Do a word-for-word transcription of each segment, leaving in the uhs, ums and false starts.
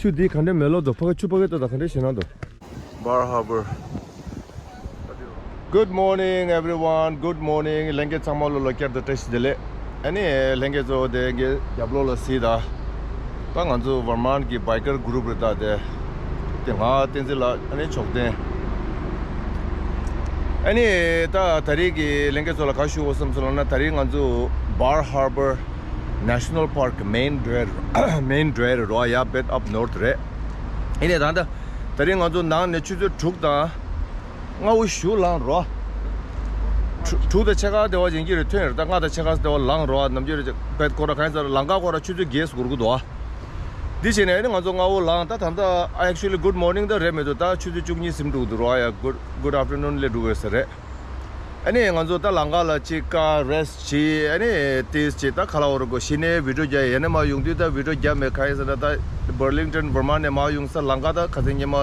ཆུ་འདི་ག་འདྲ་མེ་ལོག་འདུག་ཕ་གི་ཆུ་ཕ་གི་ལྟོས་དང་ག་འདྲ་ཞེད་སྣང་འདུག Bar Harbor. Good morning everyone. Good morning. ལྷན་རྒྱས་ཚང་མ་ལོ་ལ་བསྐྱར་དུ་བཀྲ་ཤིས་བདེ་ལེགས། ཨ་ནི་ལྷན་རྒྱས་ཚོ་དེ་གའི་རྒྱབ་ལོགས་ལ་གཟིགས་དང་། ད་ང་ཚོ་ཝར་མན་གྱི་བྷའི་ཀར་གུ་རུབ་རེད། ད་དེ་དེ་ང་བསྟན་འཛིན་ལགས། ཨ་ནི་མཆོག་ལྡན། ཨ་ནི་ད་ད་རེས་ཀྱི་ལྷན་རྒྱས་ཚོ་ལ་ག་ཞུ་དགོས་བསམ་སོང་ལབ་ན། ད་རེས་ང་ཚོ་Bar Harbor National Park main trail, main trail རེད་རོ། ཡ་བེད་ཨབ་ནོར་ཐི་རེད། ཡིན་ནའི་ད་ལྟ་ད་རེས་ང་ཚོ་ནང་ནས་ཆུ་ཚོད་དྲུག་དང་ལྔ་བོ་ཞུ་ལངས་རོ། དྲུག་དྲུག་དང་ཕྱེད་ཀ་དེ་བ་ཡིན་གྱི་རེད། ཐོན་རེད། ད་ལྔ་དང་ཕྱེད་ཀ་དེ་བ་ལངས་རོ། ནམ་རྒྱུན་རེད་བེད་ཁོ་ར་གང་ཡིན་ཟེར་ལམ་ཁ་ཁོ་ར་ཆུ་ཚོད་བརྒྱད་འགོར་གི་འདུག་འདི་བྱས་ནས་ཨ་ནི་ང་ཚོ་སྔ་བོ་ལངས། ད་ད་ལྟ་actually good morning ད་རེད་མི་འདུག་ད་ཆུ་ཚོད་བཅུ་གཉིས་ཟིན་འགྲོ་གི་འདུག་རོ། ཡ་good, good afternoon སླེབས་འགྲོ་གི་ཟེར་རེད། ཨ་ནི་ང་ཚོ་ད་ལམ་ཁ་ལ་ཅིག་ཀ་རེ་སི་ཊི་བྱས། ཨ་ནི་ཏིས་ཅིག་ད་ག་ལ་འོ་རུ་གོ་གཞི་ནས་བི་ཌིའོ་རྒྱག་ཡས་ནས་མ་ཡོང་དུས། ད་བི་ཌིའོ་རྒྱག་མེད། གང་ཡིན་ཟེར་ན་ད་Burlington Vermont ནས་མ་ཡོང་ས་ལམ་ཁ་ད་ཁ་སང་ཉི་མ་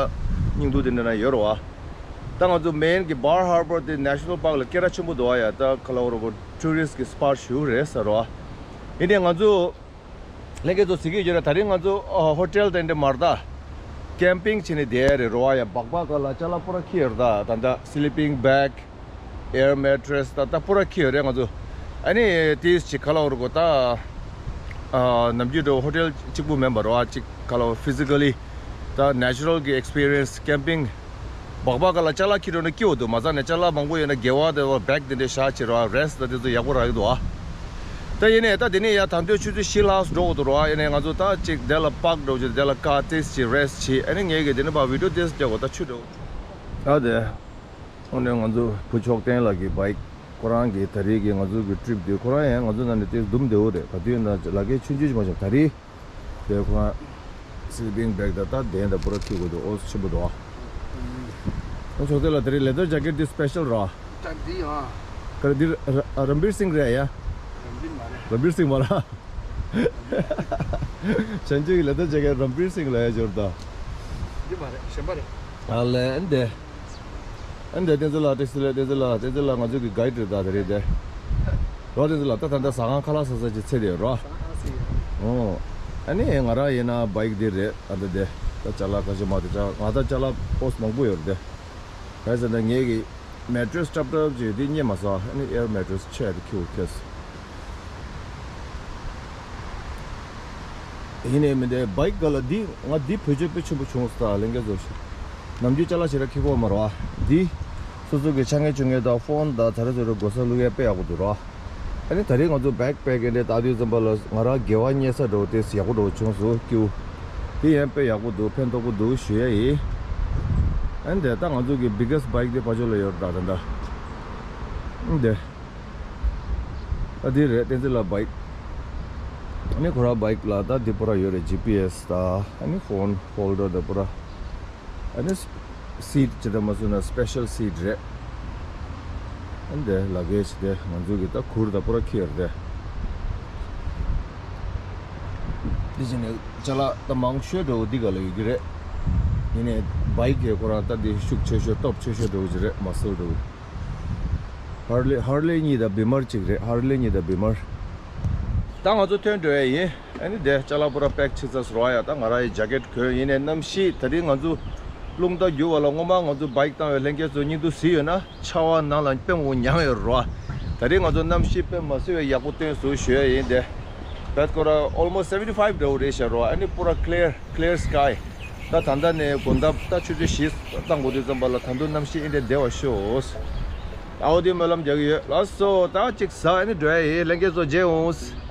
སྙིང་སྡུག་དེ་འདྲ་ན་ཡོད་རེད་བ། ད་ང་ཚོ་མེན་གྱི་Bar Harbor དེ་National Park ལ་སྐད་གྲགས་ཆེན་པོ་འདུག་བ། ཡ་ད་ག་ལ་འོ་རུ་གོ་ཊུ་རི་སི་ཊི་གི་སི་པོཊ་ཞིག་རེད་ཟེར་རོ། ཡིན་ནའི་ང་ཚོ་ལྷན་རྒྱས་ཚོ་གཟིགས་ཀྱི་ཡོད་རེད། ད་རིང་ང་ཚོ་ཨ་ཧོ་ཊེལ་དེ་འདྲ་མ་རེད། ད་ཀེམ་པིང་བྱས་ནས་བསྡད་ཡ་རེད་རོ། ཡ་སྦག་སྦག་སྒང་ལ་ཅ་ལག་པུ་ར་འཁྱེར་ཡོད་རེད། ད་ད་ད་སི་ལི་པིང་བེག་ཨེར་མེ་ཊི་རེ་སི་ད་ད་པུ་ར་འཁྱེར་ཡོད་རེད་ང་ཚོ། ཨ་ནི་ཏིས་ཅིག་ག་ལ་འོ་རུ་གོ་ད་ཨ་ནམ་རྒྱུན་འདྲ་བོ་ཧོ་ཊེལ་གཅིག་པུ་མིན་པ་རོ། ཨ་ཅིག་ག་ལ་འོ་ཕི་སི་ཀ་ལི་ད་ནེ་ཅུ་རལ་གྱི་ཨེག་སི་པི་རི་ཡན་སི་ཀེམ་པིང་སྦག་སྦག་སྒང་ལ་ཅ་ལག་འཁྱེར་འགྲོ་ན་སྐྱིད་པོ་འདུག་མ་རྩ་ནས་ཅ་ལག་མང་པོ་ཡོད་ན་སྒལ་པ་དེ་བ་བེག་དེ་འདྲ་བཞག་བྱས་རོ། རེ་སི་ཊི་ད་དེ་ཚོ་ཡག་པོ་རག་གི་འདུག་ཨ། ད་ཡིན་ནའི་ད་དེ་ནས་ཡ་ད་དུང་ཆུ་ཚོད་བཞི་ལྷག་འགྲོ་དགོས་འདུག་རོ། ཨ་ཡིན་ནའི་ང་ཚོ་ད་ཅིག་དེ་ལ་པག་འགྲོ་རྒྱུ་དེ་ལ་ཀ་ཏིས་ཅིག་རེ་སི་ཊི་བྱས། ཨ་ནི་ངས་གི་དེ་ནས་ཕར་བི་ཌིའོ་ཏིས་རྒྱག་དགོས། ད་ཆུ་འགྲོ། ཨ་དེ། དངོས་གནས་ང་ཚོ་བུ་མཆོག་ལྡན་ལགས་ཀྱི་བྷའིཀ་ཁོ་རང་གི་ད་རེས་ཀྱི་ང་ཚོ་གི་ཊི་རིབ་དེ་ཁོ་རང་ཡང་ང་ཚོ་ནང་ནས་ཏིས་འདུམ་བདེ་བོ་རེད། ག་དུས་ཡིན་ན་ལ་ཀའི་ཆུང་ཆུང་ཞིག་མ་བྱུང་ད་རེས། དེ་ཁོ་རང་སི་ལི་པིང་བེག་དང་ད་གདན་དང་པུ་ར་འཁྱེར་དགོས་འདུག་ཨོ་ཆེན་པོ་འདུག་ཨ། ཨོ་མཆོག་ལྡན་ལགས་དེ་རིང་ལེ་དར་ཇེ་ཀེཊ་འདི་སི་པེ་ཤལ་ར། ད་འདི་ཨ། ག་རེ་འདི་ར་རམ་བིར་སིང་རེད་ཡ། རམ་བིར་མ་རེད། རམ་བིར་སིང་མ་ར། བྱང་ཆུབ་ཀྱི་ལེ་དར་ཇེ་ཀེཊ་རམ་བིར་སིང་ལ་ཡ་འབྱོར་ད། འདི་མ་རེད། གཞན་པ་རེད། ཨ་ལེ་འདི། ཨ་ནི་བསྟན་འཛིན་ལགས། བཀྲ་ཤིས་བདེ་ལེགས། བསྟན་འཛིན་ལགས། བསྟན་འཛིན་ལགས་ང་ཚོ་གི་གྷའིཌ་རེད། ད་དེ་རེད་དེ། རོ་བསྟན་འཛིན་ལགས། ད་ད་ལྟ་ཟ་ཁང་ཁ་ལག་ཟ་ས་ཅིག་ཚད་དེ་རོ། ཨོ། ཨ་ནི་ང་རང་ཡིན་ན་བྷའིཀ་འདི་རེད། ཨ་ད་དེ་ད་ཅ་ལག་ཁ་ཤས་མ་དེ་ཅ་ང་ད་ཅ་ལག་པོ་སི་མང་པོ་ཡོད་རེད་དེ། ག་རེ་ཟེར་ན་ངེད་ཀྱི་མེ་ཊི་རེ་སི་སྲབ་སྲབ་ཅིག་འདི་རྙེད་མ་སོང་། ཨ་ནི་ཨེར་མེ་ཊི་རེ་སི་ཆེ་དེ་ཁྱེར་ཁྱེར་སོང་། ཡིན་ནའི་མི་འདྲ་བྷའིཀ་སྒང་ལ་འདི་ང་འདི་བེད་སྤྱོད་དཔེ་ཆེན་པོ་བྱུང་སོང་། ད་ལྷན་རྒྱས་ཚོ་ནམ་རྒྱུན་ཅ་ལག་ཞེ་དྲག་འཁྱེར་གྱི་ཡོད་མ་རེད་བ། འདི་སོ་སོ་གི་ཆ་ངེས་ཆུང་ངེས་དང་ཕོན་དང་དེ་འདྲ་ཚོ་རེ་དགོས་ས་བླུག་ཡ་དཔེ་ཡག་པོ་འདུག་ར། ཨ་ནི་ད་རེས་ང་ཚོ་བྷེག་པེག་འདི་འདྲ་བཏང་དུས་ཙམ་པ་ལ་ང་རང་སྒལ་པ་རྙེད་ས་འདྲ་བོ་དེ་ཡག་པོ་འདྲ་བོ་བྱུང་སོང་། སྐྱིད་པོ་དེ་ཡང་དཔེ་ཡག་པོ་འདུག་ཕན་ཐོགས་པོ་འདུག་ཞུ་ཡ་ཡིན། ཨ་ནི་དེ་ད་ང་ཚོ་གི་བྷི་གེ་སི་ཊི་བྷའིཀ་དེ་ཕར་ཕྱོགས་ལ་ཡོད་རེད། ད་ད་ད་ཨ་ནི་དེ། ད་འདི་རེད་བསྟན་འཛིན་ལགས་བྷའིཀ། ཨ་ནི་ཁོ་རང་བྷའིཀ་ལ་ད་འདི་པུ་ར་ཡོད་རེད། ཇི་པི་ཨེ་སི་དང་ཨ་ནི་ཕོན་ཧོལ་ཌར་དང་པུ་ར། ཨ་ནི་སི་ཊི་ཇི་ལྟར་མ་བཟོས་ན་སི་པེ་ཤལ་སི་ཊི་རེད། ཨ་ནི་དེ་ལ་གེ་ཇི་དེ་ང་ཚོ་གི་ད་གུར་དང་པུ་ར་འཁྱེར་རེད། འདི་བྱས་ནས་ཅ་ལག་ད་མང་ཤོས་འདྲ་བོ་འདི་ག་ལ་ཡོད་ཀྱི་རེད། ཡིན་ནའི་བྷའིཀ་གི་ཁོ་རང་ད་འདི་ཤུགས་ཆེ་ཤོས་སྟོབས་ཆེ་ཤོས་འདྲ་བོ་ཅིག་རེད། མ་སལ་འདྲ་བོ། ཧར་ལེ་ཧར་ལེ་གཉིས་དང་བི་མར་གཅིག་རེད། ཧར་ལེ་གཉིས་དང་བི་མར། ད་ང་ཚོ་ཐོན་འགྲོ་ཡ་ཡིན། ཨ་ནི་དེ་ཅ་ལག་པུ་ར་པེག་བྱེད་ཚར་སོང་ར། ཡ་ད་ང་རང་ཡི་ཇེ་ཀེཊ་གོན། ཡིན་ནའི་གནམ་གཤིས་ད་རིང་ང་ཚོ་རླུང་རྟ་རྒྱུག་པ་ལ་སྔོན་མ་ང་ཚོ་བྷའིཀ་བཏང་བའི་ལྷན་རྒྱས་ཚོ་སྙིང་སྡུག་གཟིགས་ཡོད་ན་ཆར་པ་ནང་ལ་དཔེ་མང་པོ་མྱངས་ཡོད་ར། ད་རིང་ང་ཚོ་གནམ་གཤིས་དཔེ་མ་སྲིད་པའི་ཡག་པོ་སྟོན་སོང་ཞུ་ཡ་ཡིན། དེ་བེད་ཁོ་ར་almost seventy five འདྲ་བོ་རེད་ཤག་ར། ཨ་ནི་པུ་ར་ཀླེར། Clear sky། ད་ད་ལྟ་ནས་དགོང་དག་ད་ཆུ་ཚོད་བཞི་བཏང་དགོས་དུས་ཙམ་པ་ལ་ད་དུང་གནམ་གཤིས་ཨེ་འདྲ་བདེ་བ་ཤོག་ཨའོ་དེ་སྨོན་ལམ་རྒྱག་གི་ཡོད། ལགས་སོ། ད་ཅིག་ཟ་ཨ་ནི་འགྲོ་ཡ་ཡིན། ལྷན་རྒྱས་ཚོ་མཇལ་འོང་།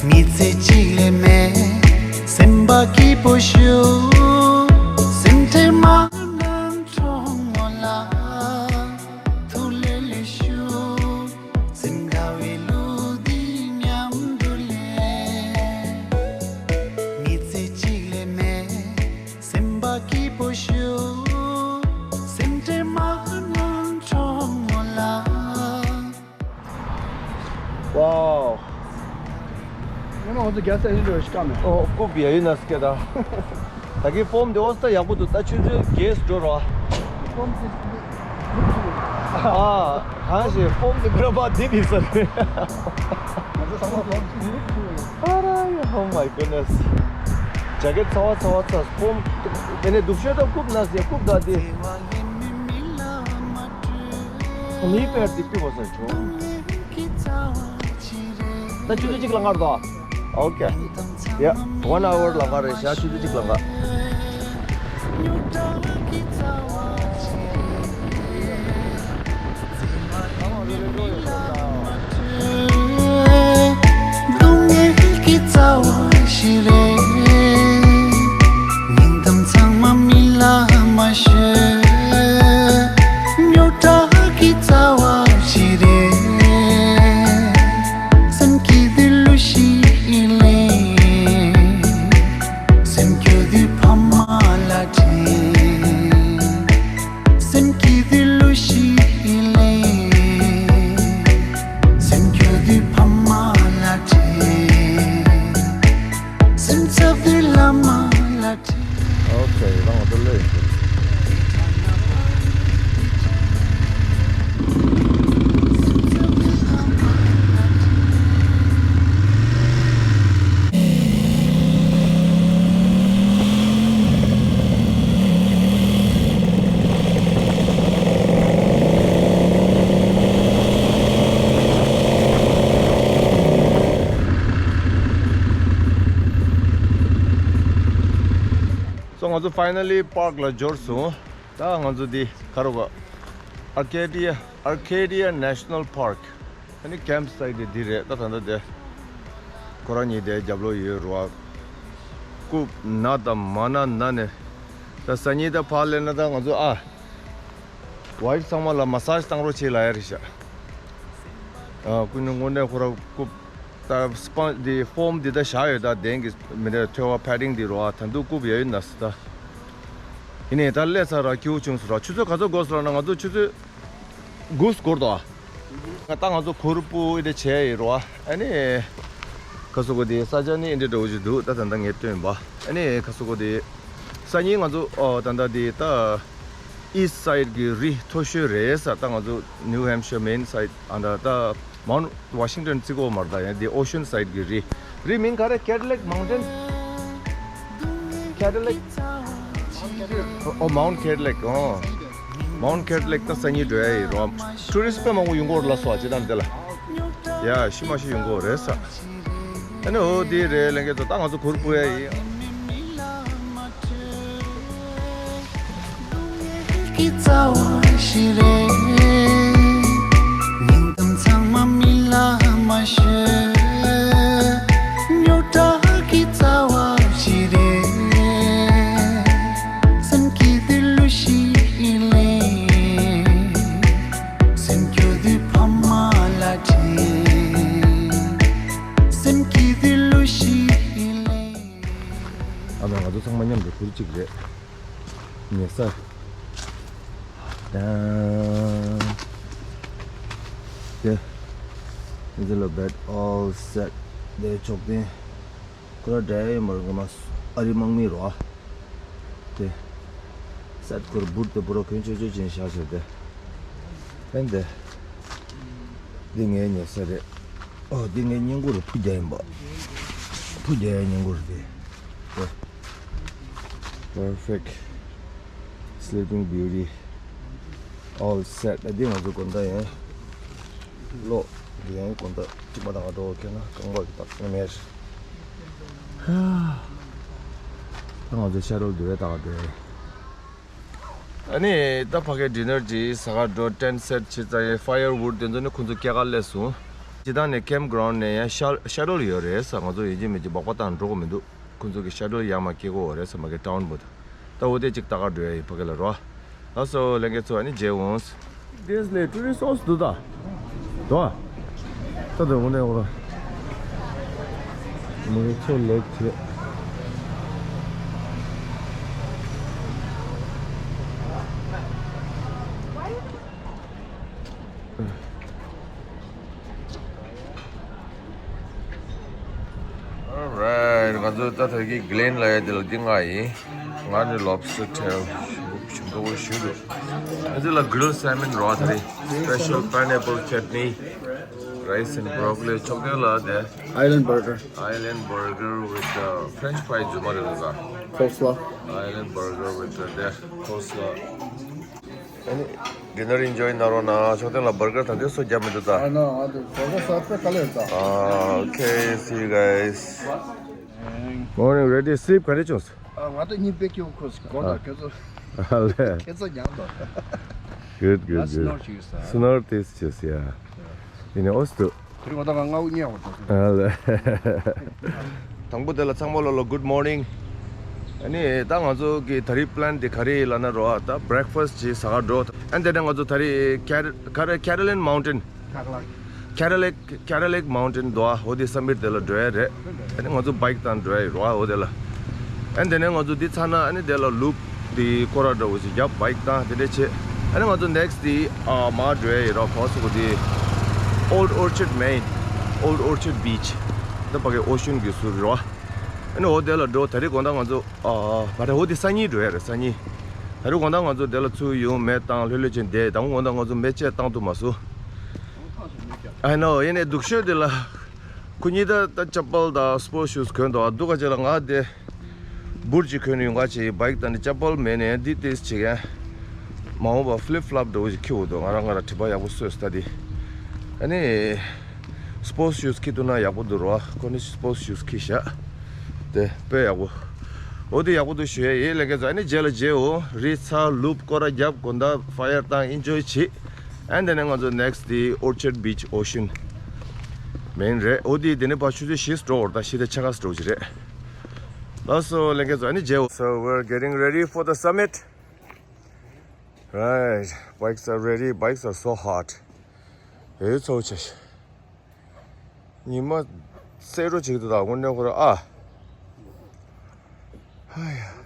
མི་ཚེ་གཅིག་ལས་མེད། སེམས་པ་སྐྱིད་པོ་ཞུ། སེམས་ཁྲལ་མ་གནང་གྲོགས་མོ་ལ། ཐུགས་ལས་ལས་ཞུ། སེམས་དགའ་བའི་གླུ་འདི་མཉམ་དུ་ལེན། མི་ཚེ་གཅིག་ལས་མེད། སེམས་པ་སྐྱིད་པོ་ཞུ། སེམས་ཁྲལ་མ་གནང་གྲོགས་མོ་ལ། Wow. ཡང་ང་ཚོ་རྒྱལ་ས་ཨེ་འགྲོ་ཤི་ཀ་མེད། ཨོ་ཀུབ་ཡ་ཡུ་ན་སྐད་ད། ད་གི་ཕོམ་དེ་འོ་ས་ཡག་པོ་འདུག་ད་ཆུ་ཚོད་རྒྱས་འགྲོ་རོགས། ཕོམ་དེ་ནུབ་ཐུབ། ཨ་གང་ཞིག་ཕོམ་དེ་འགྲོ་པ་དེ་དེ་ས་རེད། ང་ཚོ་ཚང་མ་ཕོམ་དེ་ནུབ་ཐུབ། ཨ་ར་ཡ། Oh my goodness. ཇ་ཀེ་ཚ་བ་ཚ་བ་ཚ་ཕོམ་དེ་ནས་སྡུག་ཤོས་ད་ཀུབ་ན་ཟེ་ཀུབ་ད་དེ། ནི་པེར་དེ་པི་བ་ས་ཆོ། ད་ཆུ་ཚོད་གཅིག་ལ་ངར་དོ། Okay. Yeah, one hour ལ་ངར་རེད་ཤག་ཆུ་ཚོད་གཅིག་ལ་ངར། སྡུག་བསྔལ་གྱི་རྩ་བ་ཞིག་རེད། སྙིང་གཏམ་ཚང་མ་མི་ལ་མ་ཤོད། རྙོག་དྲ་གི་རྩ་བ་ཞིག་རེད། སེམས་སྐྱིད་དུས་གླུ་ཞིག་ལེན། སེམས་སྐྱོ་དུས་ཕ་མ་ལ་དྲན། སེམས་སྐྱིད་དུས་གླུ་ཞིག་ལེན། སེམས་སྐྱོ་དུས་ཕ་མ་ལ་དྲན། སེམས་འཚབ་དུས་བླ་མ་ལ་དྲན། Okay, རང་དུ་ལོས། So ང་ཚོ་finally park ལ་འབྱོར་སོང་། ད་ང་ཚོ་འདི་ག་རེ་ག་Arcadia, Arcadia National Park. ཨ་ནི་camp site དེ་འདི་རེད། ད་ད་ལྟ་དེ་ཁོ་རང་གཉིས་དེ་རྒྱབ་ལོགས་ཡོད་རེད་བ། རྐུབ་ན་དང་མ་ན་ན་ནས། ད་སང་ཉིན་ད་ཕར་སླེབས་ན་ད་ང་ཚོ་ཨ། wife ཚང་མ་ལ་massage བཏང་རོགས་བྱེད་ལབ་ཡ་རེད་ཤག་ཨ་ཀུན་ནས་དངོས་གནས་ཁོ་རང་རྐུབ། ད་sponge འདི་foam འདི་ད་བཞག་ཡོད། ད་གདན་གྱི་མི་འདྲ་ཐོད་པ་padding འདི་རོ་ཨ། ད་དུང་རྐུབ་ཡ་ཡོད་ན་སི་ད། ཡིན་ནའི་ད་སླེབས་ཚར་ར་སྐྱིད་པོ་བྱུང་སོང་ར། ཆུ་ཚོད་ག་ཚོད་འགོར་སོང་ར་ན་ང་ཚོ་ཆུ་ཚོད་དགུ་འགོར་འདུག་ཨ། ད་ང་ཚོ་གུར་པུ་ཨེ་འདྲ་བྱས་ཡིན་རོ་ཨ། ཨ་ནི་ཁ་སོ་གོ་དེ་ས་ཆ་ནི་ཨེ་འདྲ་འདྲ་བོ་ཞིག་འདུག་ད་ད་ལྟ་ངས་སྟོན་པ། ཨ་ནི་ཁ་སོ་གོ་དེ་སང་ཉིན་ང་ཚོ་ཨོ་ད་ལྟ་དེ་ད་east side གི་རི་མཐོ་ཤོས་རེད་ས། ད་ང་ཚོ་New Hampshire main side ཨ་ད་ད་Mount Washington བརྩི་གོ་མར་ད་ཡང་དེ་ocean side གི་རི། རི་མིང་ག་རེ། Cadillac Mountain། Cadillac། ཨོ་Mount Cadillac ཨོ། Mount Cadillac ད་སང་ཉིན་འགྲོ་ཡ་ཡིན་རོ། tourist དཔེ་མང་པོ་ཡོང་གི་ཡོད་རེད་ལབ་སོང་ཨ། ཅི་ད་འདི་ལ། ཡ་ཤི་མ་ཤི་ཡོང་གི་ཡོད་རེད་ས། ཨ་ནི་འོ་དེ་རེད་ལྷན་རྒྱས་ཚོ། ད་ང་ཚོ་གུར་པུ་ཡ་ཡིན། གི་རྩ་བ་ཞིག་རེད། སྙིང་གཏམ་ཚང་མ་མི་ལ་མ་ཤོད། རྙོག་དྲ་གི་རྩ་བ་ཞིག་རེད། སེམས་སྐྱིད་དུས་གླུ་ཞིག་ལེན། སེམས་སྐྱོ་དུས་ཕ་མ་ལ་དྲན། སེམས་སྐྱིད་དུས་གླུ་ཞིག་ལེན། ཨ་མ་ང་ཚོ་ཚང་མ་མཉམ་དུ་གུར་གཅིག་རེད། ཉལ་ས། དང་། དེ། This is a bed all set. དེ་ཕྱོགས་སྟོན། ཁོ་ར་འདྲ་ཡིན་པར་ངོ་མ་ཨ་རི་དམག་མི་རོ། དེ། སད་ཁོར་བུར་དེ་བུ་རོ་གོན་ཆོད་ཆོད་ཅན་བཞག་ཆོད་དེ། ཕན་དེ། འདི་ངའི་ཉལ་ས་རེད། ཨོ་འདི་ངའི་བསྙེན་བཀུར་རེད། ཕུ་རྒྱག་ཡིན་པ། ཕུ་རྒྱག་ཡ་བསྙེན་བཀུར་དེ། དེ། Perfect Sleeping Beauty all set. ཨ་འདི་ང་ཚོ་དགོང་དག་ཡིན། ལོ། འདི་ཡང་དགོང་དག་གཅིག་མ་དང་ང་འགྲོ་ཁྱེད་ན་རྐང་པ་གི་རྟགས་མེད། ད་ང་ཚོ་ཤ་རོལ་འདི་བས་ད་ག་འགྲོ་ཡ་ཡིན། ཨ་ནི་ད་ཕ་གི་dinner ཅིག་ཟ་ག་འགྲོ། tent set བྱེད་ཙང་ཡ་firewood དེ་ཚོ་ནི་ཁོང་ཚོ་སྐྱེལ་ག་སླེབས་སོང་། སྤྱིར་བཏང་ནས་campground ནས་ཡང་ཤ་ཤ་རོལ་ཡོད་རེད་ས། ང་ཚོ་ཡིན་གཅིག་མིན་གཅིག་སྦག་སྦག་བཏང་འགྲོ་གི་མི་འདུག་ཁོང་ཚོ་གི་ཤ་རོལ་ཡར་མར་སྐྱེལ་གོ་རེད་ས། མ་གི་town བུ་དུ། ད་འོ་དེ་གཅིག་ལྟ་ག་འགྲོ་ཡ་ཡིན་ཕ་གི་ལ་རོ། ལགས་སོ་ལྷན་རྒྱས་ཚོ། ཨ་ནི་མཇལ་འོང་། This ལས་tourist house འདུག་ད། དོ། ད་དོ་འོ་ནས་འོ་ར། མ་གི་ཚོ་ལེགས་བྱེད། ང་ཚོ་ད་ཐོག་གི་Glen ལ་ཡ་དེ་ལ་འདི་ང་ཡིན། ང་ནི་lobster tail ཞིམ་པོ་ཞིམ་པོ་ཞུ་འདུག་ཨ་ཙི་ལ་grilled salmon རོ་ད་རེད། Special pineapple chutney, rice and broccoli ཆོག་དེ་ལ་དེ། Island burger. Island burger with uh, French fries རྫུན་མ་རེད་འདུག་ག Coleslaw. Island burger with uh, the coleslaw. Any dinner enjoy གནང་རོགས་གནང་། ཆོག་དེ་ལ་burger དང་དེ་སོ་རྒྱབ་མི་འདུག་ད། ཨ་ནོ་ཨ་དེ་burger ས་ཚོད་ག་ལེར་ད། Ah, okay, see you guys. Morning, ready? Sleep ག་རེ་བྱུང་སོང་། ཨ་ང་ད་གཉིད་དཔེ་སྐྱིད་པོ་ཁུག་སོང་། དགོང་དག་ཁྱེད་ཚོ་ཨ་ལེ། ཁྱེད་ཚོ་མྱངས་དང་། Good, good, ད་good. Snore བྱས་ས། Snore this just, yeah. ཡིན་ནའི་ཨོ་སི་ཏུ། དེ་རིང་ང་ད་ང་ང་དབུགས་ཉལ་བ་དང་། ཨ་ལེ། དང་པོ་དེ་ལ་ཚང་མ་ལོ་ལོ་good morning. ཨ་ནི་ད་ང་ཚོ་གི་ད་རེས་plan དེ་ག་རེ་ཡིན་ལབ་ན་རོ་ཨ་ད་breakfast བྱས་ཟ་ག་འགྲོ། ཨ་ནི་དེ་ནས་ང་ཚོ་ད་རེས་Car- ག་རེ་Caroline Mountain. Cadillac Cadillac Mountain དོ་ཨ་འོ་དེ་summit དེ་ལ་འགྲོ་ཡ་རེད། ཨ་ནི་ང་ཚོ་bike དང་འགྲོ་ཡ་ཡིན་རོ་ཨ་འོ་དེ་ལ། ཨ་ནི་དེ་ནས་ང་ཚོ་འདི་ཚར་ན་ཨ་ནི་དེ་ལ་loop དེ་སྐོར་ར་འདྲ་བོ་ཞིག་རྒྱབ་bike དང་དེ་འདྲ་བྱེད། ཨ་ནི་ང་ཚོ་next དེ་ཨ་མར་འགྲོ་ཡ་ཡིན་རོ་ཁོ་སུ་གོ་དེ་Old Orchard Main, Old Orchard Beach ད་ཕ་གི་ocean གི་ཟུར་རོ། ཨ་ནི་འོ་དེ་ལ་འགྲོ། ད་རེས་དགོང་དག་ང་ཚོ་ཨ་མ་རེད་འོ་དེ་སང་ཉིན་འགྲོ་ཡ་རེད་སང་ཉིན། ད་རེས་དགོང་དག་ང་ཚོ་དེ་ལ་ཚུར་ཡོང་མེ་བཏང་ལྷོད་ལྷོད་བྱས་བསྡད། དང་པོ་དགོང་དག་ང་ཚོ་མེ་ལྕེ་བཏང་ཐུབ་མ་སོང་། I know ཡིན་ནའི་སྡུག་ཤོས་དེ་ལ། ཁོ་གཉིས་ད་ད་chappal དང་sports shoes གོན་འདུག་ཨ། སྡུག་ག་ཅིག་ལ་ང་དེ་boot ཅིག་གོན་ནས་ཡོང་ག་བྱས་bike དང་ནི་chappal མེད་ནས་འདི་ཏིས་བྱེད་མཁན། མ་འོངས་པ་flip flop འདྲ་བོ་ཞིག་འཁྱེར་འོང་དུས་ང་རང་ང་རང་དྲི་བ་ཡག་པོ་གསོས་ད་དེ། ཨ་ནི་sports shoes འཁྱེར་ཐུབ་ན་ཡག་པོ་འདུག་རོ། ཁོ་ནི་sports shoes འཁྱེར་བཞག་དེ་དཔེ་ཡག་པོ། འོ་དེ་ཡག་པོ་འདུག་ཞུ་ཡས་ཡིན་ལས་ཀ་ཚོ། ཨ་ནི་རྗེས་ལ་མཇལ་འོ། རི་ཚ་loop སྐོར་ར་རྒྱབ་དགོང་དག་fire བཏང་enjoy བྱེད། ཨ་ནི་དེ་ནས་ང་ཚོ་next དེ་Orchard Beach Ocean Main རེད། འོ་དེ་དེ་ནས་ཕར་ཆུ་ཚོད་བཞི་འགྲོ་འོར་ད་བཞི་དང་ཕྱེད་ཀ་འགྲོ་གི་རེད། ལགས་སོ་ལས་ཀ་ཚོ་ཨ་ནི་མཇལ་འོ། So we're getting ready for the summit. Right, bikes are ready, bikes are so hot. ཨེ་ཚོ་ཆེ། ཉི་མ་སེར་རོ་ཅིག་ཏུ་དང་དངོས་གནས་ཁོ་ར་ཨ། ཧ་ཡ།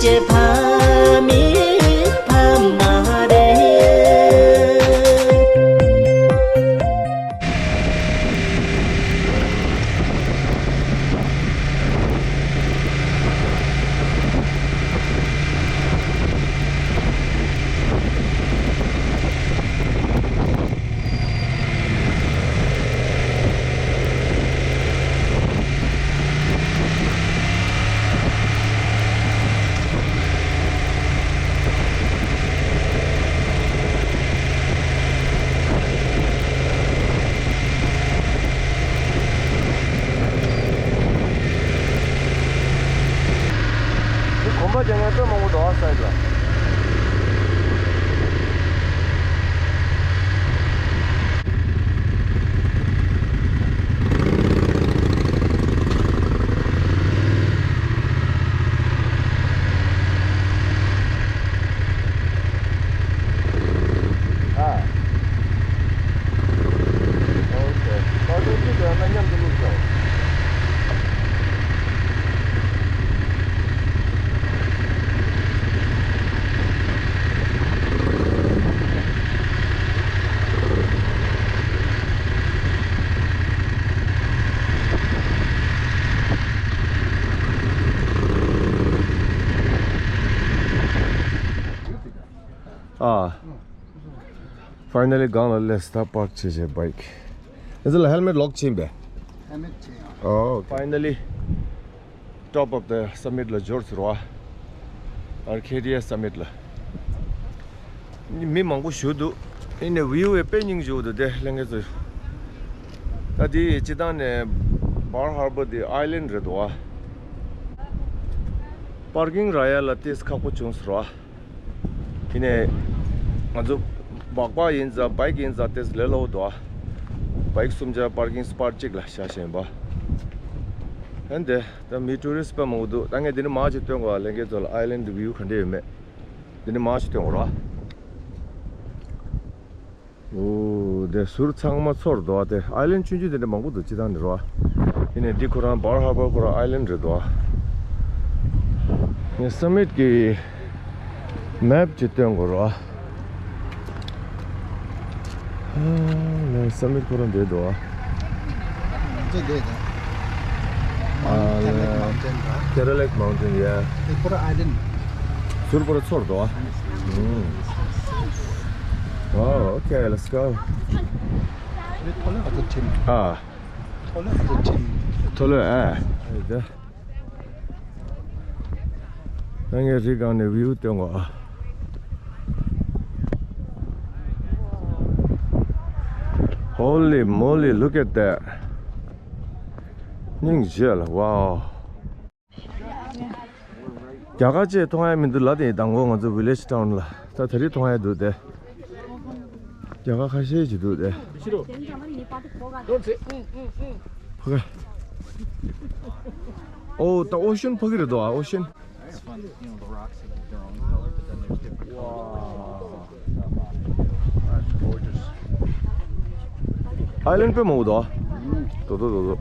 ཅེས་ཕ་མི་ཕ་མ་རེད། འདི་གོམ་པ་རྒྱག་མཁན་དཔེ་མང་པོ་འདུག་ཨ་སའིད་ལ། ཨ། ཨོ་ཁེ། ཨོ་དེ་གཅིག་ཏུ་ཡོད་ན་མཉམ་དུ་བླུགས་ཤོག་ཨ། ཕའི་ནལ་ལི་སྒང་ལ་སླེབས་ད་པར་ཀི་བྱས་བྱས་བྷའིག་ཨེ་ཙི་ལ་ཧེལ་མེཊ་ལོག་ཕྱིན་པས། ཧེལ་མེཊ་ཕྱིན་ཡང་། ཨོ། ཕའི་ནལ་ལི་ཊོབ་ཨོཕ་ད་སམ་མིཊ་ལ་འབྱོར་ཟེར་བ། ཨར་ཁེ་ཌི་ཡ་སམ་མིཊ་ལ། མི་མང་པོ་བཞུགས་འདུག་ཨེ་ནས་བིའུ་ཡང་དཔེ་སྙིང་རྗེ་པོ་འདུག་དེ་ལྷན་རྒྱས་ཚོ། ད་དེ་སྤྱིར་བཏང་ནས་བར་ཧར་བར་དེ་ཨའི་ལེན་ཌི་རེད་འདུག་ཨ། པར་ཀིང་རག་ཡ་ལ་ཏོག་ཙམ་ཁག་པོ་བྱུང་ཟེར་བ། ཡིན་ནའི། ང་ཚོ་སྦག་སྦག་ཡིན་ཙང་བྷའིག་ཡིན་ཙང་ཏོག་ཙམ་ལས་སླ་པོ་འདུག་ཨ། བྷའིག་གསུམ་ཆ་པར་ཀིང་སི་པོཊ་གཅིག་ལ་བཞག་བཞག་ཡིན་པ། ཧན་དེ་ད་མི་ཊུ་རི་སི་ཊི་དཔེ་མང་པོ་འདུག་ད་ངས་འདི་ནས་མར་ཅིག་སྟོན་དགོས་ལྷན་རྒྱས་ཚོ་ལ་ཨའི་ལེན་ཌི་བིའུ་ག་འདྲ་ཡོད་མེད། འདི་ནས་མར་ཅིག་སྟོན་དགོས་ར། ཨོ། དེ་ཟུར་ཚང་མ་ཚོར་འདུག་ཨ། དེ་ཨའི་ལེན་ཌི་ཆུང་ཆུང་དེ་འདྲ་མང་པོ་འདུག་སྤྱིར་བཏང་འདི་ར། ཡིན་ནའི་འདི་ཁོ་རང་བར་ཧར་བར་ཁོ་རང་ཨའི་ལེན་ཌི་རེད་འདུག་ཨ། ངས་སམ་མིཊ་གི་མེབ་ཅིག་སྟོན་དགོས་ར། ཨ་ལེ། སམ་མིཊ་ཁོ་རང་འདི་འདུག་ཨ། ང་ཚོ་འདི་དང་། ཨ་ལེ། ཀེ་ར་ལེག་མའུན་ཊེན་ར། ཀེ་ར་ལེག་མའུན་ཊེན་ཡ། དེ་ཁོ་རང་ཨའི་ལེན་ཌི། ཟུར་པོ་ར་ཚོར་འདུག་ཨ། ཨུམ། Wow, okay, let's go. ཨ། མཐོ་ལོས་ཨ། ད་ངས་རི་སྒང་ནས་བིའུ་སྟོན་གོ་ཨ། Holy moly, look at that. སྙིང་རྗེ་ལ། Wow. རྒྱ་གར་ཅིག་མཐོང་ཡ་མི་འདུག་ལ། དེ་དང་པོ་ང་ཚོ་ཝི་ལེཇ་ཊའུན་ལ། ད་དེ་རིང་མཐོང་ཡ་འདུག་སྟེ། རྒྱ་གར་ཁ་ཤས་ཅིག་འདུག་སྟེ། ཕ་གི། ཨོ་ད་ཨོ་ཤན་ཕ་གི་རེད་དོ། ཨོ་ཤན། ཨའི་ལེན་ཌི་དཔེ་མང་པོ་འདུག་ཨ། དོ་དོ་དོ་དོ།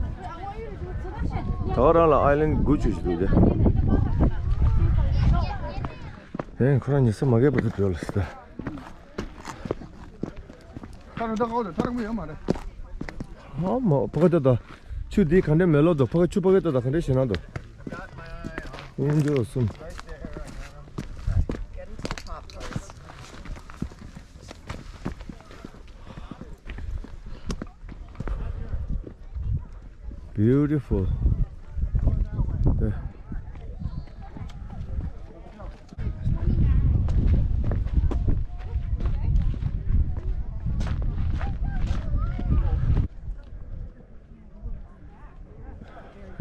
ད་ག་རང་ལ་ཨའི་ལེན་ཌི་དགུ་བཅུ་ཞིག་འདུག་སྟེ། ཨེ། ཁོ་རང་ཉལ་ས་མ་རྒྱས་པ་དེ་འགྲོ་ལ་ཟེར། ཐག་རིང་ཐག་ཨོ་ཐག་རིང་པོ་ཡོད་མ་རེད། ཨ་མ། ཕ་གི་ལྟོས་དང་། ཆུ་འདི་ག་འདྲ་མེ་ལོང་འདུག་ཕ་གི་ཆུ་ཕ་གི་ལྟོས་དང་། ག་འདྲ་ཞེད་སྣང་འདུག་ཨེ་འདྲ་གསུམ། Beautiful.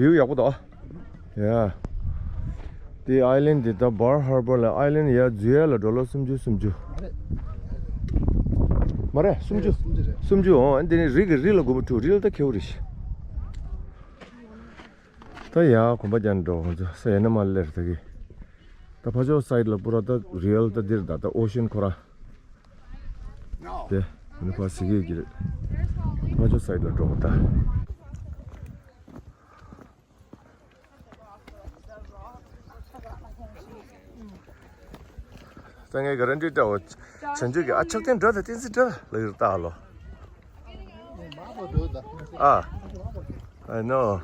བིའུ་ཡག་པོ་འདུག་ཨ། ཡ། དེ་ཨའི་ལེན་ཌི་དེ་ད་བར་ཧར་བར་ལ་ཨའི་ལེན་ཌི་ཡར་འཛུལ་ཡ་ལ་ཌོ་ལར་སུམ་ཅུ་སུམ་ཅུ། མ་རེད། སུམ་ཅུ། སུམ་ཅུ་རེད། སུམ་ཅུ། འོ་དེ་ནི་རི་གི་རི་ལ་དགོས་པ་འདུག་རི་ལ་ད་ཁེ་པོ་རེད། ད་ཡ་གོམ་པ་རྒྱག་འགྲོ། ང་ཚོ་ས་ཡ་ན་མ་སླེབས་ད་གི། ད་ཕ་ཕྱོགས་སའིཌ་ལ་པུ་ར་ད་རི་ལ་ད་འདིར་ད་ད་ཨོ་ཤན་ཁོ་ར། དེ་ནི་ཕ་སི་གེ་གི་རེད། ཕ་ཕྱོགས་སའིཌ་ལ་འགྲོ་གི་ད། ད་ངའི་ག་རེ་འདྲི་འདྲ་བོ། བྱང་ཆུབ་ཀྱི་ཨ་ཕྱག་རྟེན་འདྲ་དང་བསྟན་འཛིན་འདྲ་ལ་ཡོད་ད་ལོ། ཨ། I know.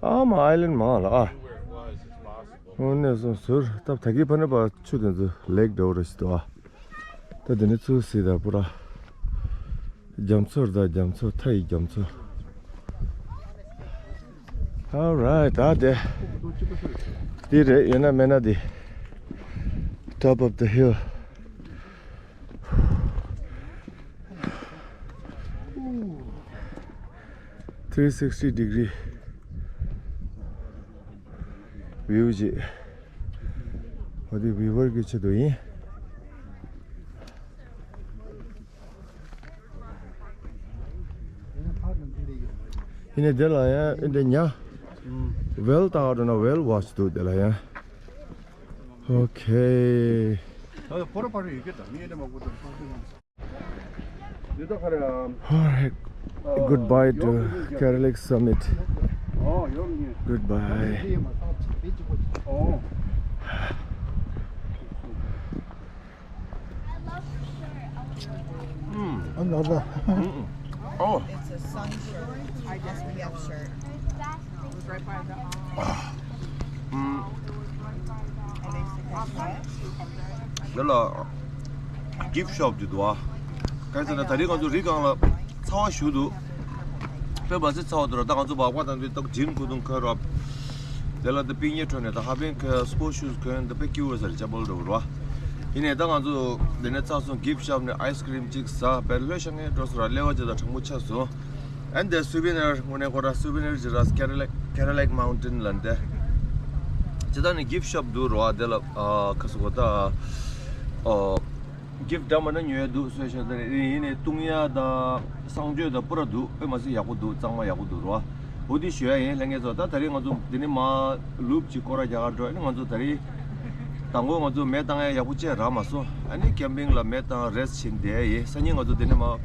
ཨ་མ་ཨའི་ལན་མང་ལ་ཨ། དངོས་གནས་སོང་ཟུར་སྟབས་ད་གི་ཕ་ནི་པ་ཆུ་དེ་ཚོ་ལེགས་འགྲོ་ར་ཞིག་འདུག་ཨ། ད་དེ་ནི་ཚུར་སྲིད་ད་པུ་ར། རྒྱ་མཚོར་ད་རྒྱ་མཚོ་མཐའ་ཡི་རྒྱ་མཚོ། Alright, ད་དེ། འདི་རེད་ཡོད་ན་མེད་ན་འདི། Top of the hill. Three sixty degree view ཅིག་འོ་དེ་བི་ཝར་གྱི་ཆེད་དུ་ཡིན། ཡིན་ནའི་དེ་ལ་ཡང་ཨེ་འདྲ་ཉ། ཝེལ་ལྟ་བ་འགྲོ་ན་ཝེལ་ཝོཆ་འདུག་དེ་ལ་ཡང་། Okay. Alright. Goodbye to Karalig Summit. Goodbye. ཨ་ལ་ལ། ཨོ། It's a sun shirt, I S P F shirt. It was right by the, um, ཨམ། འདི་ལ་gift shop འདི་འདུག་ཨ། གང་ཟེར་ན་ད་རིང་ང་ཚོ་རི་སྒང་ལ་ཚ་བ་ཞུ་འདུག་དཔེ་མ་སྲིད་ཚ་བ་འདུག་ར། ད་ང་ཚོ་བག་པ་དང་དུས་ཏོག་ཇིན་ཁུ་ཐུང་ཁ་རོ། དེ་ལ་ད་པིག་ཉེ་ཁྲོད་ནས་ད་ཧ་པན་ཁ་སྤོ་ཤུ་ཁོན་ད་པེ་ཀྱུ་བ་ཟེར་ཅ་པལ་འགྲོ་རོ། ཡིན་ནའི་ད་ང་ཚོ་དེ་ནས་ཚ་སོང་gift shop ནས་ice cream གཅིག་ཟ་བེར་ལྷོད་ཤ་ངའི་འགྲོ་སོང་ར། ཀླད་པ་ཅིག་ད་གྲང་མོ་ཆགས་སོང་། And the souvenir ངོ་ནས་ཁོ་ར་souvenir ཅིག་ར། Cadillac Cadillac Mountain ལ་འདི། ཇི་ལྟར་ནི་gift shop འདུག་རོ། དེ་ལ་ཨ་ཁ་སོ་གོ་ད་ཨ། gift འདྲ་མ་འདྲ་ཉོས་འདུག་སོས་ཤ་དེ་ཡིན་ནའི་བཏུང་ཡ་དང་གསང་སྤྱོད་དང་པུ་ར་འདུག་དཔེ་མ་སྲིད་ཡག་པོ་འདུག་གཙང་མ་ཡག་པོ་འདུག་རོ། འོ་དེ་ཞུ་ཡ་ཡིན་ལྷན་རྒྱས་ཚོ། ད་ད་རིང་ང་ཚོ་འདི་ནི་མ་ལུབ་ཅིག་སྐོར་ར་རྒྱག་གར་འགྲོ་ཡ་ནི། ང་ཚོ་ད་རིང་དང་པོ་ང་ཚོ་མེ་བཏང་ཡ་ཡག་པོ་བྱས་རག་མ་སོང་། ཨ་ནི་ཀེམ་པིང་ལ་མེ་བཏང་རེས་བྱེད་བསྡད་ཡ་ཡིན། སང་ཉིན་ང་ཚོ་འདི་ནི་མ་ཨ་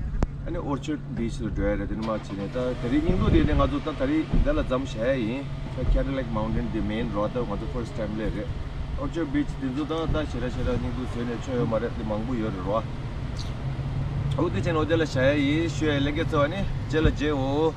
ནི་Orchard Beach ལ་འགྲོ་ཡ་རེད། འདི་ནི་མ་བྱས་ནས་ད་ད་རིང་སྙིང་སྡུག་དེ་ནི་ང་ཚོ་ད་ད་རིང་འདི་ལ་མཚམས་བཞག་ཡ་ཡིན། ད་Cadillac Mountain འདི་མེན་རོ། ད་ང་ཚོ་first time ལས་རེད། Orchard Beach འདི་ཚོ་ད་ད་ཞེ་དྲག་ཞེ་དྲག་སྙིང་སྡུག་བཟོས་ནས་ཆོ་ཡོད་མ་རེད། འདི་མང་པོ་ཡོད་རེད་རོ། འོ་དེ་བྱས་ནས་འོ་དེ་ལ་བཞག་ཡ་ཡིན། ཞུ་ཡ་ལས་ཀ་ཚོ་ཨ་ནི་རྗེས་ལ་མཇལ་འོ།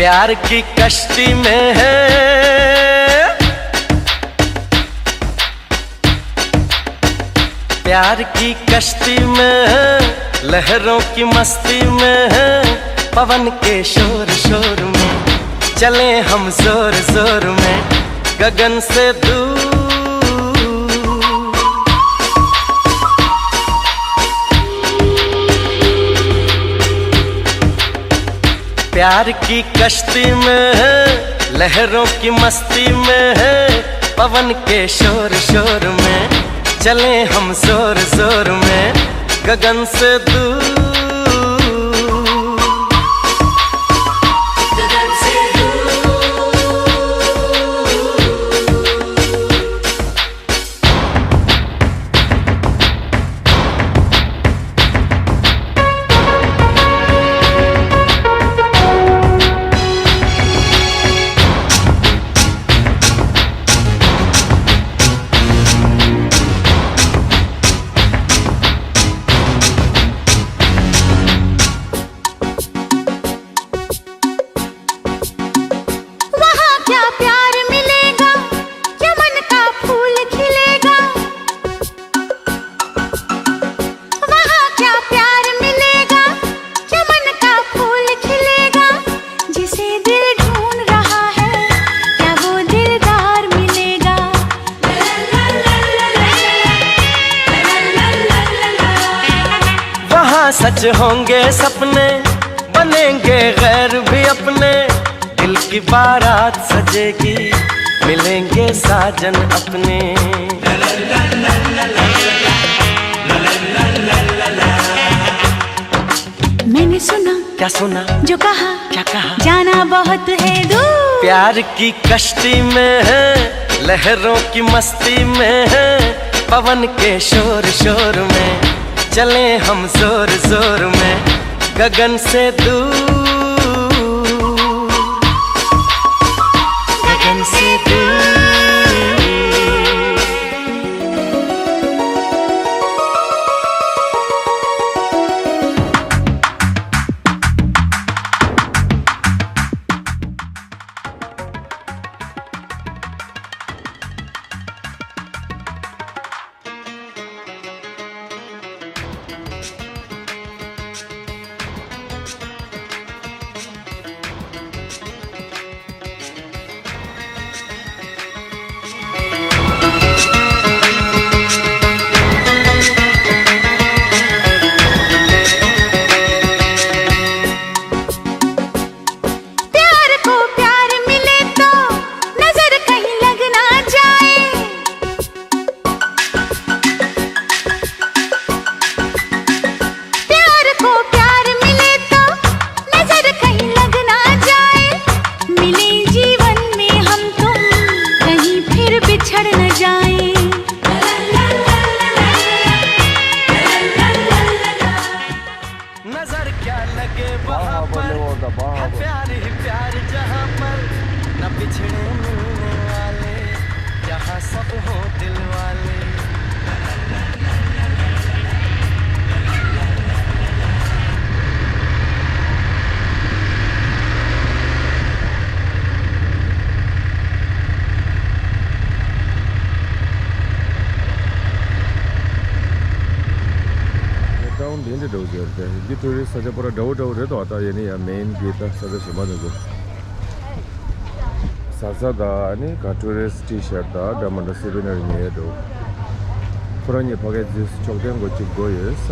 प्यार की कश्ती में है, प्यार की कश्ती में है, लहरों की मस्ती में है, पवन के शोर शोर में चले हम जोर जोर में, गगन से दूर। प्यार की कश्ती में है, लहरों की मस्ती में है, पवन के शोर शोर में चले हम जोर जोर में, गगन से दूर। सच होंगे सपने, बनेंगे गैर भी अपने, दिल की बारात सजेगी, मिलेंगे साजन अपने। मैंने सुना, क्या सुना? जो कहा, क्या कहा? जाना बहुत है दूर। प्यार की कश्ती में है, लहरों की मस्ती में है, पवन के शोर शोर में चले हम जोर जोर में, गगन से दूर, गगन से दूर। प्यार को प्यार मिले तो नजर कहीं लग ना जाए। प्यार को प्यार मिले तो नजर कहीं लग ना जाए। मिले जीवन में हम तुम, कहीं फिर बिछड़ न जाए। नजर क्या लगे वहाँ पर, है प्यार ही प्यार जहाँ पर, न बिछड़े मिलने वाले, यहाँ सब हो दिल वाले। ཊའུན་འདི་འདྲ་འདྲ་བོ་ཅིག་རེད་དེ། འདི་ཊུ་རི་སི་ཊི་ས་ཆ་པོ་ར་འདྲ་བོ་འདྲ་བོ་རེད་དོ། ད་ཡིན་ན་ཡང་མེན་གྱི་ད་ས་ཆ་གཞན་པ་འདི་ཚོ། གཟར་གཟར་དང་ནི་ག་ཊུ་རི་སི་ཊི་ཤར་ཊི་དང་འདྲ་མི་འདྲ་སུ་བེ་ནེར་ཉོས་འདུག་ཁོ་རང་གཉིས་ཕ་གིར་འཛུལ་ཆོག་ཐེངས་འགོ་གཅིག་འགོ་ཡོད་ས།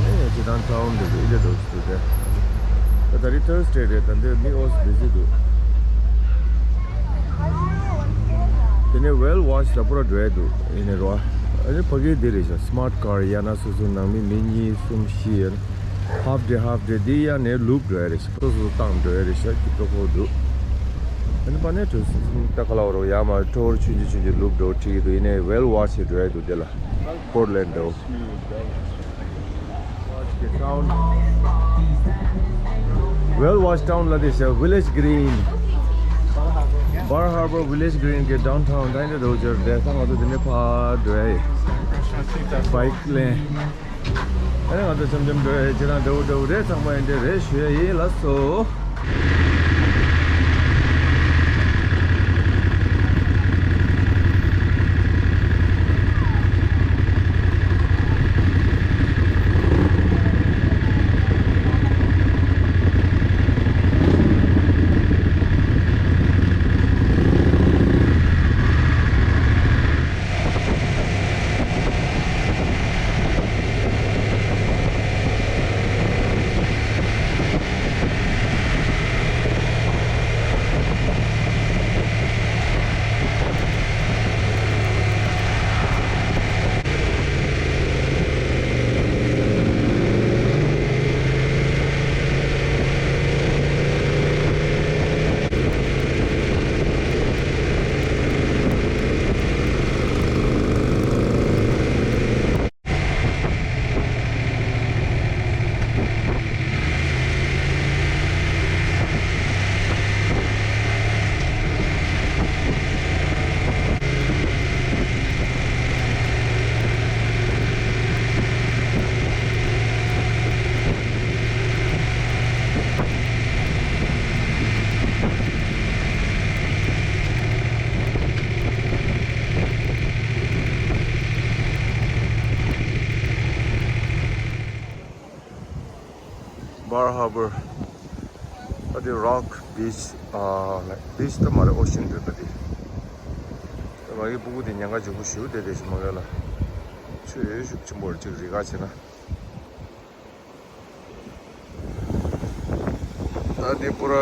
ཨེ་ཡ་ཅི་དང་ཊའུན་འདི་ཚོ་ཨི་ལེ་འདུག་འདུག་སྟེ། ད་ད་རེས་ཐར་སི་ཌེ་རེད། ད་འདིར་མི་ཨོས་བི་ཟི་འདུག་དེ་ནས་ཝེལ་ཝོ་ཤི་ལ་པོ་ར་འགྲོ་ཡ་འདུག་ཡིན་ནའི་རོ། ཨ་ནི་ཕ་གིར་འདི་རེད་ཤག་སི་མ་ཊི་ཀར་ཡང་ན་སོ་སོ་ནང་མི་མི་གཉིས་གསུམ་བཞི་ཡོད་ན། ཧབ་ཌེ་ཧབ་ཌེ་འདི་ཡང་ནས་ལུབ་འགྲོ་ཡ་རེད་ཤག་སོ་སོ་བཏང་འགྲོ་ཡ་རེད་ཤག་སྐྱིད་པོ་ཁོ་འདུག་ཨ་ནི་པ་ནས་གྲོ་སི་ད་ག་ལ་བ་རོ་ཡ་མ་ཊོར་ཆུང་ཆུང་ཆུང་ཆུང་ལུབ་འགྲོ་ཁྲིད་ཀྱི་འདུག་ཡིན་ནའི་ཝེལ་ཝོ་ཤི་འགྲོ་ཡ་འདུག་དེ་ལ་པོར་ལེན་ཌི་འགྲོ། ཝེལ་ཝོ་ཤི་ཊའུན་ལ་དེ་ཤ་ཝི་ལེཇ་གི་རིན། བར་ཧར་བར་ཝི་ལེཇ་གི་རིན་གྱི་ཌའུན་ཊའུན་ད་ཡིན་འགྲོ་ཅར་དེ་ད་ང་ཚོ་དེ་ནས་ཕར་འགྲོ་ཡ་ཡིན། བྷའིཀ་ལེན། ཨ་ནི་ང་ཚོ་འཆམ་འཆམ་འགྲོ་ཡ་ཡིན། ཁྱེད་རང་འདྲ་བོ་འདྲ་བོ་རེད། ཚང་མ་ཡིན་འདྲ་རེད་ཞུ་ཡ་ཡིན། ལགས་སོ། བར་ཧར་བར། ཨ་དེ་རོག་བིཆ། ཨ་ལའིག་བིཆ་ད་མ་རེད། ཨོ་ཤན་རེད་ད་དེ། ད་ང་གི་སྤུ་གུ་དེ་ཉེན་ཁ་ལྗིད་པོ་ཞེ་པོ་བསྡད་བསྡད་ཤག་མ་ག་ལ། ཆུ་ཡོད་ཤུགས་ཆེན་པོ་རེད། ཅིག་རི་ཁ་བྱས་ན། ད་འདི་པུ་ར་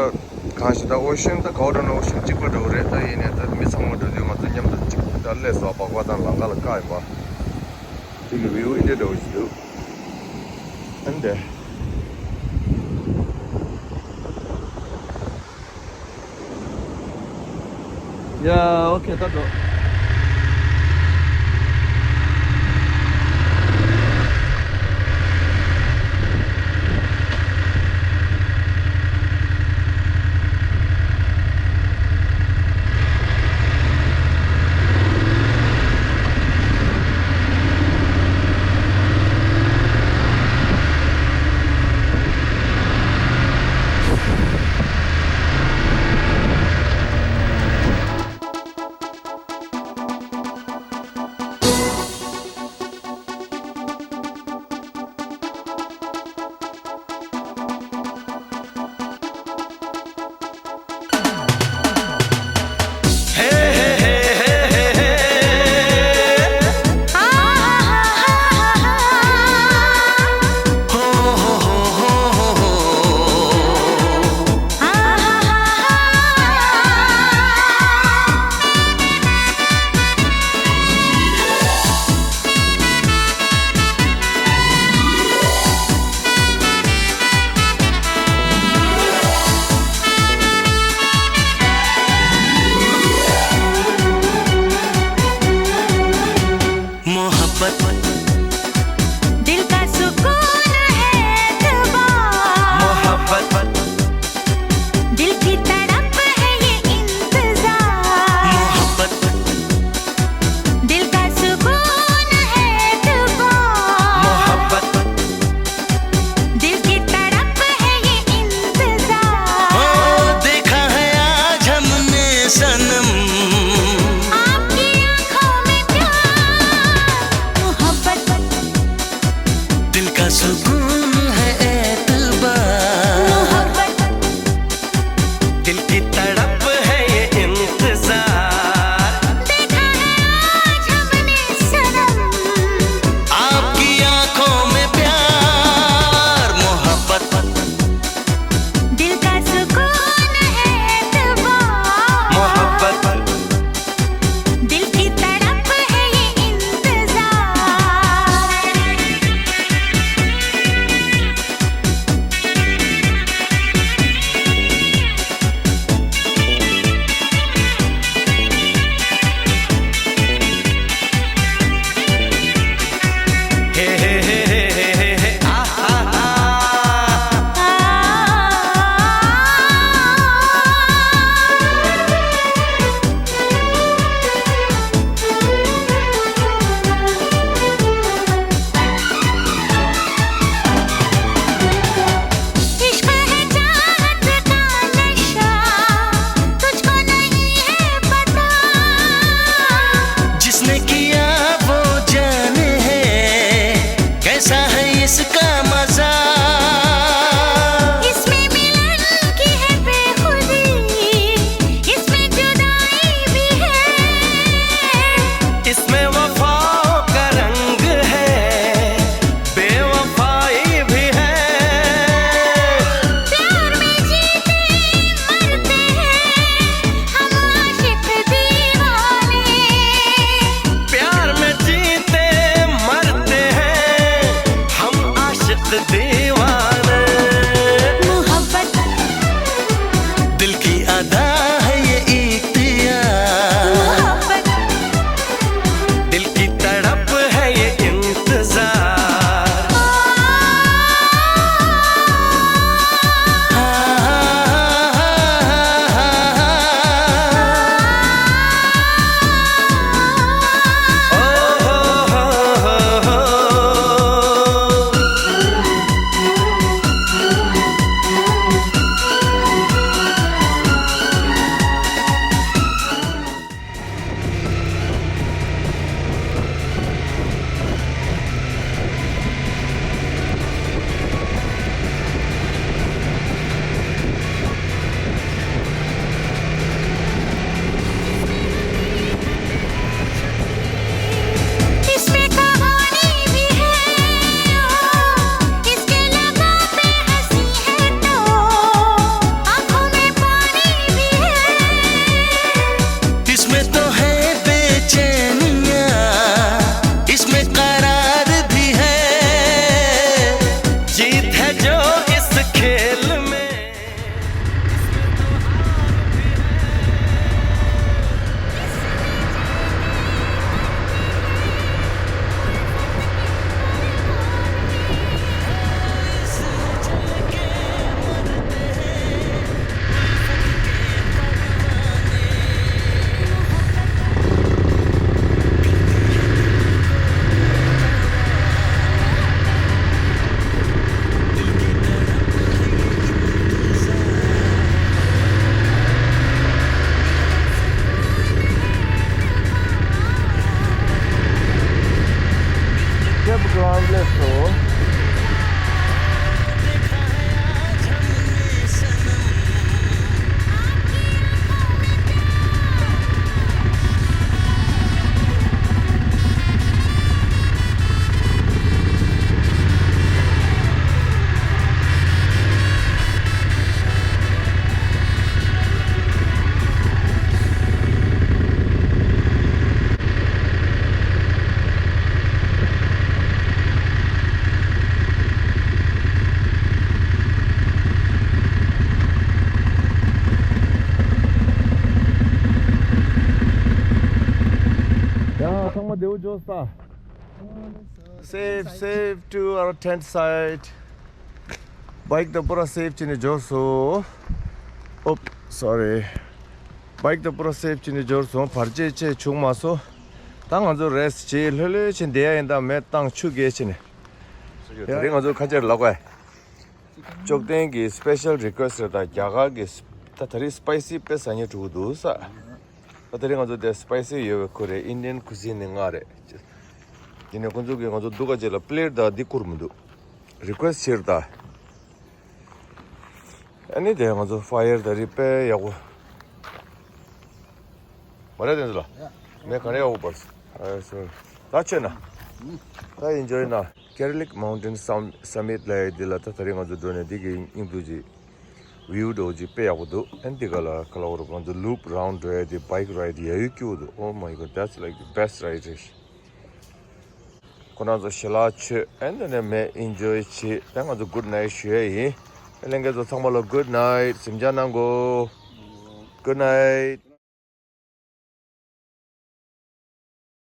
གང་ཞིག་ད་ཨོ་ཤན་ད་ག་བ་འགྲོ་ན་ཨོ་ཤན་གཅིག་པ་འདྲ་བོ་རེད། ད་ཡིན་ནའི་ད་མི་ཚང་མ་འགྲོ་དུས་ང་ཚོ་མཉམ་དུ་གཅིག་ད་སླེབས་སོང་། སྦག་སྦག་དང་ལམ་ཁ་ལ་བཀག་ཡིན་པ། འདི་གི་བིའུ་འདི་འདྲ་འདྲ་བོ་ཞིག་འདུག་ཨ་འདི། ཡ། ཨོ་ཁེ། ད་འགྲོ། मोहब्बत दिल का सुकून है दुआ। मोहब्बत दिल की तड़प है ये इंतजार। मोहब्बत दिल का सुकून है दुआ। मोहब्बत दिल की तड़प है ये इंतजार। ओ देखा है आज हमने सनम। आपकी आंखों में प्यार। मोहब्बत Countless row. ཡ། ཚང་མ་བདེ་པོ་འཇོག་ས། Safe, safe to our tent site. Bike་དང་པུ་ར་safe་བྱས་ནས་འབྱོར་སོང་། Oops, sorry. Bike་དང་པུ་ར་safe་བྱས་ནས་འབྱོར་སོང་། བར་ཆད་ཅི་བྱུང་མ་སོང་། ད་ང་ཚོ་rest་བྱེད། ལྷོད་ལྷོད་བྱས་བསྡད་ཡ་ཡིན། ད་མེ་བཏང་ཆུ་རྐྱལ་བྱས་ནས། དེ་རིང་ང་ཚོ་ཁ་ཆེར་ལབ་དགོས། ཅོག་ལྡན་གྱི་special request་རེད། ད་རྒྱ་གར་གྱི་ད་ད་རེས་spicy་དཔེ་ཟ་སྙིང་བྲོ་གི་འདུག་ས། ད་དེ་རིང་ང་ཚོ་དེ་spicy་ཡོད་པའི་ཁུལ་རེད། Indian cuisine་ནི་ལྔ་རེད། ཡིན་ནའི་ཁོང་ཚོ་གིས་ང་ཚོ་སྡུག་ག་ཅིག་ལ་plate་དང་འདི་བསྐུར་མི་འདུག request་བྱས་རེད་ད། ཨ་ནི་དེ་ང་ཚོ་fire་དེ་རིགས་དཔེ་ཡག་པོ། མ་རེད་དེ་ཚོ་ལ། ཡ། མེ་ག་རེ་ཡག་པོ་འབར་སོང་། ཨ་སོ། ད་ཆོད་ན། ཨུ། ད་enjoy་ན། Karalik Mountain Sum- Summit་ལབ་ཡ་འདི་ལ་ད་ད་རེས་ང་ཚོ་འགྲོ་ནས་འདི་གི་སྙིང་བསྡུས་ཀྱི་view་འདྲ་བོ་ཅིག་དཔེ་ཡག་པོ་འདུག་ཨ་ནི་འདི་ག་ལ་ག་ལ་འོ་རུ་ང་ཚོ་loop round་འགྲོ་ཡ་འདི་bike ride་ཡ་ཡོད་སྐྱིད་པོ་འདུག Oh my God, that's like the best ride་རེད། ཁོ་རང་ཚོ་ཞལ་ལག་མཆོད། ཨ་ནི་ནས་མེ་enjoy་བྱེད། ད་ང་ཚོ་good night་ཞུ་ཡ་ཡིན། ཨ་ལྷན་རྒྱས་ཚོ་ཚང་མ་ལ་good night། གཟིམ་འཇག་གནང་གོ Good night།